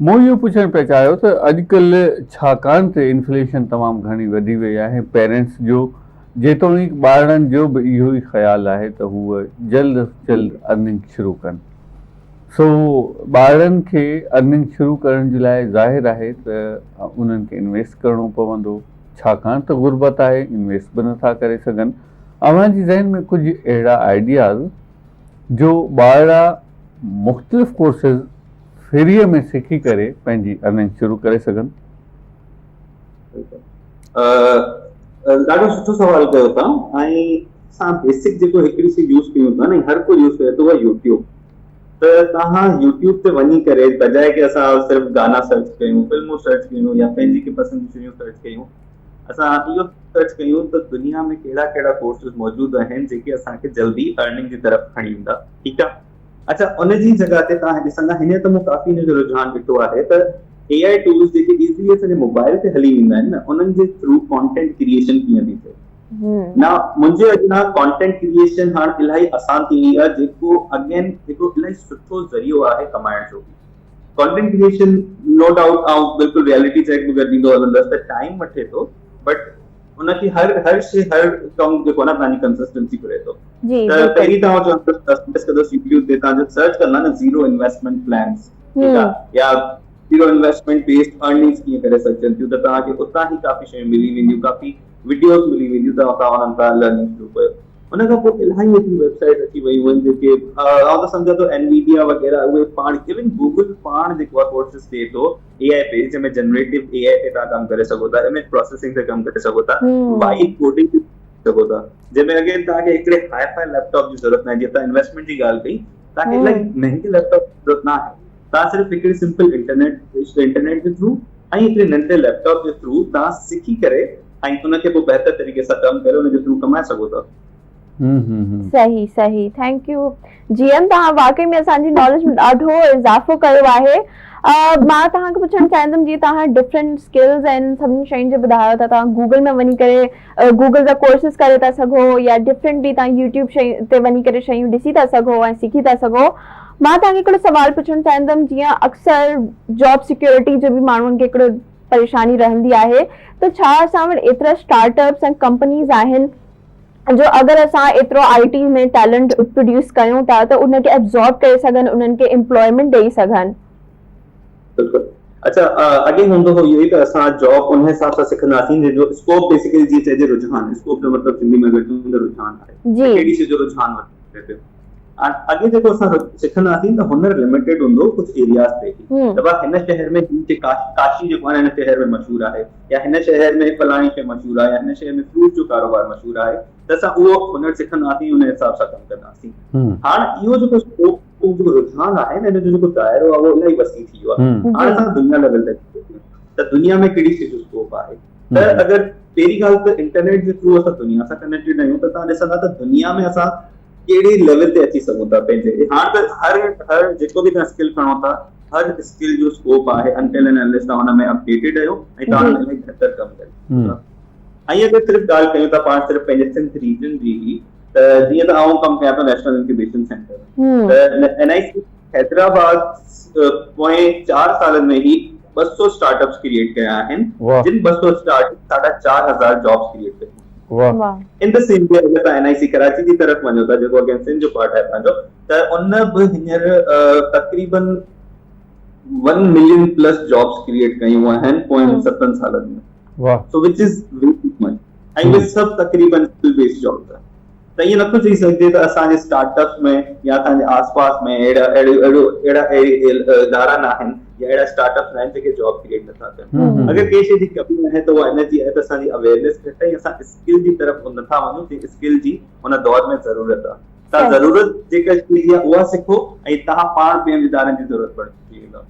مون اهو پڇڻ پئي چاهيو ته اڄڪلهه ڇاڪاڻ ته انفليشن تمام گهڻي وڌي وئي آهي پيرنٽس جو جيتوڻيڪ ٻارڙن جو به اهو ئي خيال آهي ته هو جلد از جلد ارننگ شروع ڪن سو ٻارڙن کي ارننگ شروع ڪرڻ جي لاء ظاهر آهي ته انهن کي انويسٽ ڪرڻو پوندو ڇاڪاڻ ته غربت آهي انويسٽ به نٿا ڪري سگهن اوهان جي ذهن ۾ ڪجهه اهڙا آئيڊياز جو ٻارڙا مختلف ڪورسز فريء ۾ سکي ڪري پنهنجي ارننگ شروع ڪري سگهن. ڏاڍو سٺو سوال ڪيو ٿا ۽ اسان بيسڪ جيڪو هڪڙي شي يوز ڪيون ٿا نه هر ڪو يوز ڪري ٿو اها يوٽيوب ته توهان يوٽيوب تي وڃي ڪري بجاء ڪي اسان صرف گانا سرچ ڪيون فلمون سرچ ڪيون يا پنهنجي ڪي پسند جون شيون سرچ ڪيون اسان اهو سرچ ڪيون ته دنيا ۾ ڪهڙا ڪهڙا ڪورسز موجود آهن جيڪي اسان کي جلدي ارننگ جي طرف کڻي ايندا ٺيڪ آهي اڇا ان جي جڳهه تي توهان ڏسندا هينئر ته مون ڪافي ان جو رجحان ڏٺو آهي ته اي آء ٽولز جيڪي ايزلي اسان جي موبائل تي هلي ويندا آهن نه انهن جي ٿرو ڪانٽينٽ ڪريئيشن ڪيئن ٿي ٿئي نه منهنجي اڳيان ڪانٽينٽ ڪريئيشن هاڻ الاهي آسان ٿي وئي آهي جيڪو اگين هڪڙو الاهي سٺو ذريعو آهي ڪمائڻ جو به ڪانٽينٽ ڪريئيشن نو ڊائوٽ آئون بلڪل ريئلٽي چيڪ به گڏ ڏيندو هلندس ته ٽائيم وٺي ٿو بٽ ان کي هر هر شي هر ڪم جيڪو آهي نه پنهنجي ڪنسسٽنسي گهري ٿو جي ته بلڪل پهرين ته آئون چوندس سجيسٽ ڪندس يوٽيوب تي تان جو سرچ ڪندا نه زيرو انويسٽمينٽ پلانس ٺيڪ آهي يا زيرو انويسٽمينٽ بيسڊ ارننگس ڪيئن ڪري سگهجن ٿيون ته توهان کي اتان ئي ڪافي شيون ملي وينديون ڪافي وڊيوز ملي وينديون ته توهان انهن تان لرننگ شروع ڪيو ان کان پوء الاهي ايتريون ويب سائيٽس اچي ويون آهن جيڪي آئون ته سمجهان ٿو اينويڊيا وغيره اهي پاڻ ايون گوگل پاڻ جيڪو آهي ڪورسز ڏئي ٿو اي آء بيس جنهن ۾ جنريٽو اي آء تي توهان ڪم ڪري سگهو ٿا اميج پروسيسنگ تي ڪم ڪري سگهو ٿا وائب ڪوڊنگ تي سگهو ٿا جنهن ۾ اگين توهان کي هڪڙي هاء فاء ليپ ٽاپ جي ضرورت ناهي جيئن توهان انويسٽمينٽ جي ڳالهه ڪئي توهان کي الاهي مهنگي ليپ ٽاپ جي ضرورت ناهي توهان صرف هڪڙي سمپل انٽرنيٽ انٽرنيٽ جي ٿرو ۽ هڪڙي ننڍڙي ليپ ٽاپ جي ٿرو توهان سکي ڪري ۽ ان کي پوء بهتر طريقي سان ڪم ڪري ان جي ٿرو ڪمائي سگهو ٿا. صحيح صحيح thank you جي ايم توهان واقعي ۾ اسان جي ناليج ۾ ڏاڍو اضافو ڪيو آهي مان توهان کي پڇڻ چاهيندم جيئن توهان ڊفرنٽ اسڪلز ۽ سڀني شين جو ٻڌايو ٿا توهان گوگل ۾ وڃي ڪري گوگل جا ڪورسز ڪري ٿا سگهو يا ڊفرنٽ به توهان يوٽيوب شين تي وڃي ڪري شيون ڏسي ٿا سگهو ۽ سکي ٿا سگهو مان توهان کي هڪڙو سوال پڇڻ چاهيندم جيئن اڪثر جاب سيڪيورٽي جو به ماڻهن کي هڪڙو پريشاني رهندي آهي ته ڇا اسان وٽ ايترا اسٽارٽ اپس ۽ ڪمپنيز آهن جو اگر اسان ايترو آء ٽي ۾ ٽيلنٽ پروڊيوس ڪيون ٿا ته ان کي ابزارب ڪري سگهن انهن کي امپلائمينٽ ڏئي سگهن. بلڪل اڇا اڳي هوندو هو اهو ئي ته اسان جاب ان حساب سان سکنداسين جنهن جو اسڪوپ بيسيڪلي جيئن چئجي رجحان اسڪوپ جو مطلب سنڌي ۾ اگر چئون ته رجحان آهي ته ڪهڙي شي جو رجحان وڌي پيو اڳي جيڪو اسان سکندا هئاسين ته هنر لميٽيڊ هوندو هو ڪجهه ايرياز تي ئي ته ڀا هن شهر ۾ هي شي ڪاشي جيڪو آهي هن شهر ۾ مشهور آهي يا هن شهر ۾ فلاڻي شي مشهور آهي يا هن شهر ۾ فروٽ جو ڪاروبار مشهور آهي ته اسان اهو هنر سکندا هئاسين ان حساب سان ڪم ڪندا هئاسين هاڻ اهو جيڪو اسڪوپ جيڪو رجحان آهي نه هن جو جيڪو دائرو آهي اهو الاهي وسيع ٿي ويو آهي هاڻ اسان دنيا ليول تي ته دنيا ۾ ڪهڙي شي جو اسڪوپ آهي ته اگر پهرين ڳالهه ته انٽرنيٽ جي ٿرو اسان دنيا سان ڪنيڪٽيڊ آهيون ته توهان ڏسندا ته دنيا ۾ اسان ڪهڙي ليول تي اچي سگهون ٿا پنهنجي هاڻ ته هر هر جيڪو به توهان اسڪل کڻو ٿا هر اسڪل جو اسڪوپ آهي انٽل اينڊ انليس توهان ان ۾ اپڊيٽيڊ آهيو ۽ توهان ان ۾ بهتر ڪم ڪري سگهو ٿا ۽ اگر صرف ڳالهه ڪيون ته پاڻ صرف پنهنجي سنڌ ريجن جي ئي ته جيئن ته آئون ڪم ڪيان ٿو نيشنل انڪيوبيشن سينٽر ۾ ته اين آء سي حيدرآباد پوئين چار سالن ۾ ئي 200 اسٽارٽ اپس ڪريئيٽ ڪيا آهن جن 200 اسٽارٽ اپ ساڍا چار هزار جابس ڪريئيٽ ڪيون. ان the same V اگر توهان اين آء سي ڪراچي جي طرف وڃو ٿا جيڪو اگين سنڌ جو پارٽ آهي پنهنجو ته ان به هينئر تقريبن 1 ملين پلس جابس ڪريئيٽ ڪيون آهن پوئين ستن سالن ۾ سو وچ از وي ٽو مچ ۽ اهي سڀ تقريبن اسڪل بيسڊ جابس آهن ته ائين نٿو چئي سگهجي ته اسان جي اسٽارٽ اپس ۾ يا اسان جي آس پاس ۾ اهڙا اهڙو اهڙا ادارا نه آهن يا اهڙا اسٽارٽ اپس نه آهن جيڪي جاب ڪريئيٽ نٿا ڪن اگر ڪنهن شيء جي ڪمي آهي ته اها ان جي آهي ته اسان جي اويئرنيس گهٽ آهي اسان اسڪل جي طرف نٿا وڃون جنهن اسڪل جي هن دور ۾ ضرورت آهي توهان ضرورت جيڪا شيء جي آهي اها سکو ۽ توهان پاڻ ٻين ادارن جي ضرورت بڻجي ويندا.